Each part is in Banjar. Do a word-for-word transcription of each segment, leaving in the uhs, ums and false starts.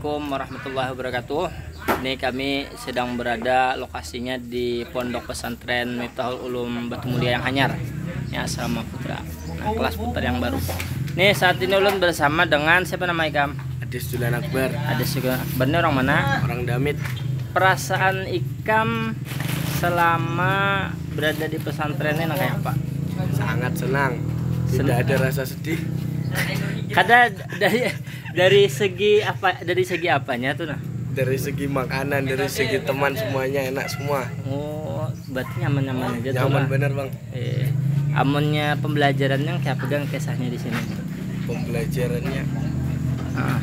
Assalamualaikum warahmatullahi wabarakatuh. Ini kami sedang berada lokasinya di Pondok Pesantren Miftahul Ulum Batu Mulia yang hanyar. Ya, asrama putra. Nah, kelas putra yang baru. Nih, saat ini ulun bersama dengan siapa nama ikam? Adis Julian Akbar. Adis Julian Akbar ini orang mana? Orang Damit. Perasaan ikam selama berada di pesantren ini kayak apa? Sangat senang. Tidak ada rasa sedih. Kada dari dari segi apa, dari segi apanya tuh nah? Dari segi makanan, dari segi teman, semuanya enak semua. Oh, berarti nyaman-nyaman aja tuh. Nyaman bener, Bang. Eh, amunnya pembelajaran yang kayak pegang kisahnya di sini? Pembelajarannya ah,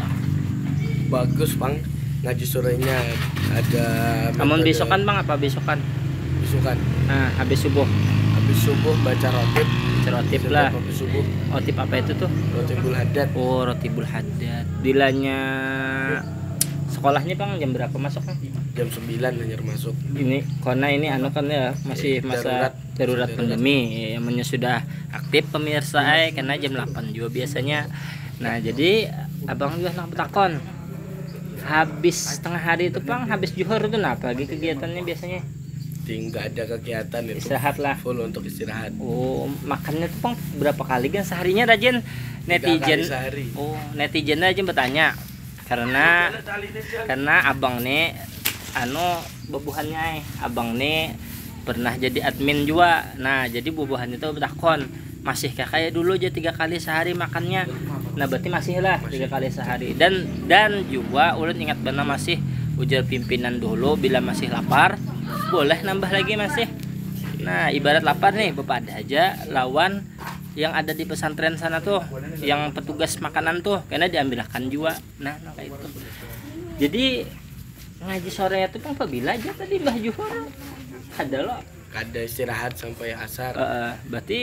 bagus, Bang. Ngaji sorenya ada. Amun besokan, Bang, apa besokan? Besokan. Nah, habis subuh. Habis subuh baca rotib. Baca rotib lah. Habis subuh. Rotib apa itu tuh? Rotibul hadat. Oh, rotibul hadat. Bilanya sekolahnya, Bang, jam berapa masuknya? Jam sembilan hanyar masuk. Ini karena ini anu kan ya, masih eh, masa darurat, darurat pandemi. Ya, amunnya sudah aktif pemirsa, eh, karena jam delapan juga biasanya. Nah, jadi abang juga nak betakon. Habis setengah hari itu, Bang, habis juhur itu nah, apa lagi kegiatannya biasanya? Tidak ada kegiatan itu. Istirahat lah. Full untuk istirahat. Oh, makannya tuh, Bang, berapa kali kan seharinya, Rajin? Netizen. Tiga kali sehari. Oh, netizen aja bertanya. Karena karena abang nih anu, bebuhannya, eh. Abang nih pernah jadi admin juga. Nah, jadi bubuhannya tuh betakon, masih kah kayak dulu aja tiga kali sehari makannya? Nah, berarti masih lah tiga kali sehari. Dan dan juga ulun ingat benar masih ujar pimpinan dulu, bila masih lapar boleh nambah lagi masih. Nah, ibarat lapar nih, bepada aja lawan yang ada di pesantren sana tuh, yang petugas makanan tuh, karena diambilakan juga. Nah, nah, kayak itu. Jadi ngaji sorenya tuh, Bang, pabila aja tadi, Mbah Juhur? Ada lo. Kada istirahat sampai asar. Heeh, berarti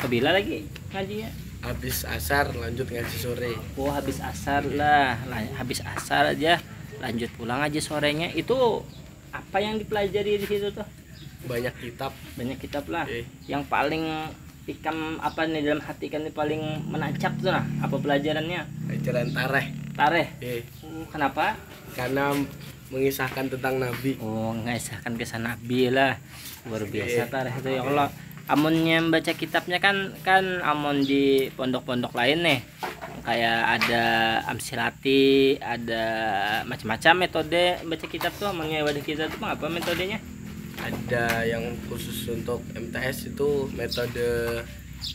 pabila lagi ngajinya? Habis asar lanjut ngaji sore. Oh, habis asar lah. Lah, habis asar aja lanjut pulang ngaji sorenya. Itu apa yang dipelajari di situ tuh? Banyak kitab. Banyak kitab lah. Eh. Yang paling ikam apa nih, dalam hati ikam nih paling menancap tuh nah, apa pelajarannya? Pelajaran tareh. Tareh? Eh. Oh, kenapa? Karena mengisahkan tentang Nabi. Oh, mengisahkan kisah Nabi lah. Luar biasa. Eh. Tareh itu, ya Allah. Amunnya membaca kitabnya kan, kan amun di pondok-pondok lain nih, kayak ada amsilati, ada macam-macam metode baca kitab tuh. Amunnya wadah kita tuh apa metodenya? Ada yang khusus untuk M T S itu metode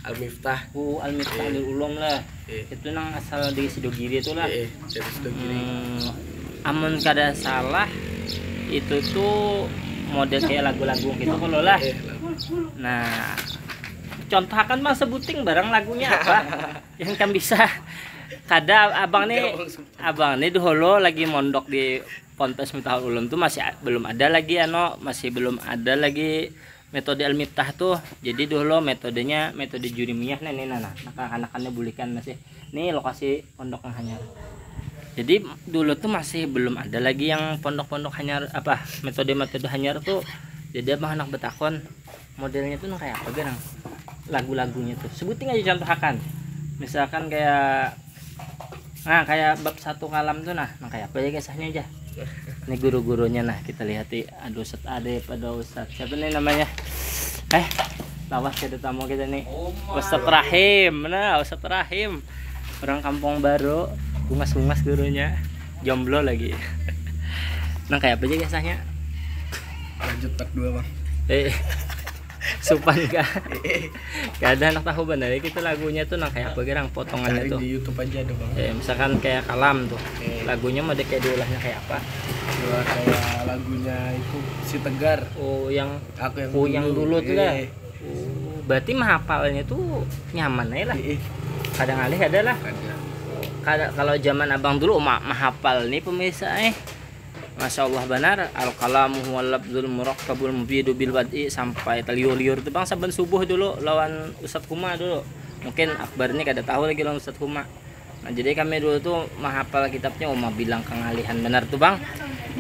Al-Miftah. Oh, Al-Miftah. Iya. Lil Ulum lah. Iya. Itu nang asal di Sidogiri itu lah. Iya, iya, dari Sidogiri. Hmm, amun kada salah itu tuh model kayak lagu-lagu gitu kalau lah. Iya, lagu. Nah, contohakan, Bang, sebuting barang lagunya apa yang kan bisa. Kada, abang nih, abang nih dulu lagi mondok di Ponpes Miftahul Ulum tuh masih a-, belum ada lagi, ano, masih belum ada lagi metode Al-Miftah tuh. Jadi dulu metodenya metode Jurimiyah nih, nih, nah, nah, nah, kakanakannya bulikan masih. Nih lokasi pondok yang hanyar. Jadi dulu tuh masih belum ada lagi yang pondok-pondok hanyar, apa, metode-metode hanyar tuh. Jadi abang anak betakon, modelnya tuh nang kayak apa, Bang? Lagu-lagunya tuh. Sebuting aja, contohakan. Misalkan kayak, nah, kayak bab satu kalam tuh, nah, nang kayak apa ya kisahnya aja. Ini guru-gurunya, nah, kita lihat di, aduh, Ustaz Arif, ada Ustaz, siapa nih namanya? Eh, lawas kita tamu kita nih. Ustaz Rahim. Nah, Ustaz Rahim. Orang Kampung Baru, bungas-bungas gurunya. Jomblo lagi. Nang kayak apa aja kisahnya? Lanjut part dua, Bang. Eh, supan kah? Gak ada anak tahu benar ya, kita lagunya tuh nang kayak apa, gerang potongannya. Cari tuh di YouTube aja ada, Bang. Eh, misalkan kayak kalam tuh. Eh. Lagunya mau kayak diulahnya kayak apa? Dua kayak lagunya itu, Si Tegar. Oh, yang Aku yang Kuyang dulu. Dulu tuh dah. Eh. Oh, berarti menghafalnya tuh nyaman aja lah. Eh, eh. Kadang alih ada lah. Ada. Kada, kalau zaman abang dulu ma-, menghafal nih pemirsa, eh. Masya Allah banar, al-kalamu huwal lafzul murakkabul mufidu bil wad'i sampai teliur-liur tuh, Bang, saban subuh dulu lawan Ustadz Huma dulu. Mungkin Akbar ini kada tahu lagi lawan Ustadz Huma. Nah, jadi kami dulu tuh menghafal kitabnya, uma bilang kengalihan benar tuh, Bang.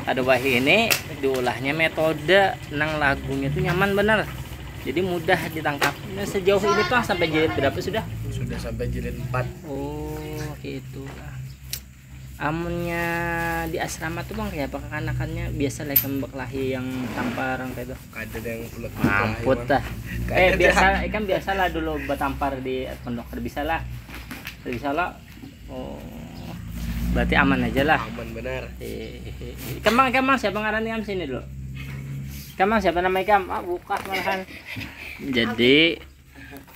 Ada wahini diulahnya metode nang lagunya tuh nyaman benar. Jadi mudah ditangkap. Nah, sejauh ini, Bang, sampai jilid berapa sudah? Sudah sampai jilid empat. Oh, gitu. Amunnya asrama tuh bang kayak apa kekanakannya biasa lah ikam bekelahi yang tampar yang kayak itu. Kada ada yang perlu Mamput dah. Eh biasa, ikam biasa lah dulu betampar di pondok kada bisa lah. Kada bisa lah. Oh. Berarti aman aja lah. Aman benar. Eh, ikam bang, ikam bang siapa ngaran ikam sini dulu? Ikam bang siapa nama ikam? Ah bukas malahan. Jadi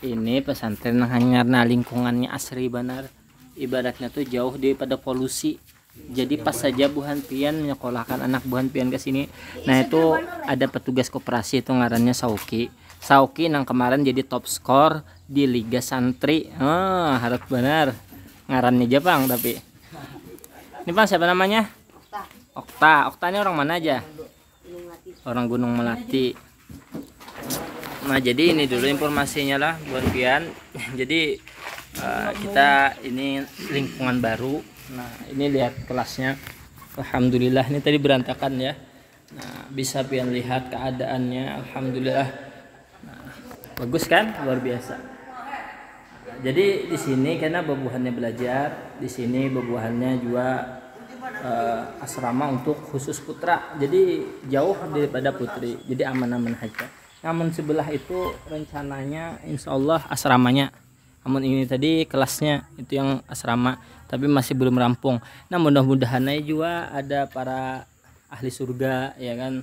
ini pesantren nang hanyar nah lingkungannya asri banar. Ibaratnya tuh jauh daripada polusi. Jadi pas saja buhan pian menyekolahkan anak buhan pian ke sini, nah itu ada petugas koperasi itu ngarannya Sauki. Sauki nang kemarin jadi top skor di Liga Santri. Ah, harap benar. Ngarannya Japang tapi. Ini bang siapa namanya? Okta. Okta. Okta ini orang mana aja? Orang Gunung Melati. Nah jadi ini dulu informasinya lah buat pian. Jadi uh, kita ini lingkungan baru. Nah ini lihat kelasnya. Alhamdulillah ini tadi berantakan ya. Nah bisa pian lihat keadaannya. Alhamdulillah. Nah, bagus kan? Luar biasa. Jadi di sini karena bebuhannya belajar, di sini bebuhannya juga uh, asrama untuk khusus putra. Jadi jauh daripada putri. Jadi aman-aman saja. Namun sebelah itu rencananya insya Allah asramanya. Namun ini tadi kelasnya itu yang asrama, tapi masih belum rampung. Nah mudah-mudahan aja juga ada para ahli surga ya kan.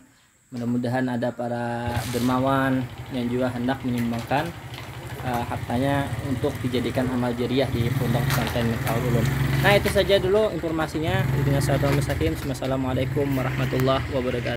Mudah-mudahan ada para dermawan yang juga hendak menyumbangkan uh, hartanya untuk dijadikan amal jariah di pondok pesantren Miftahul Ulum. Nah itu saja dulu informasinya. Ihdinas siratal mustaqim. Wassalamualaikum warahmatullahi wabarakatuh.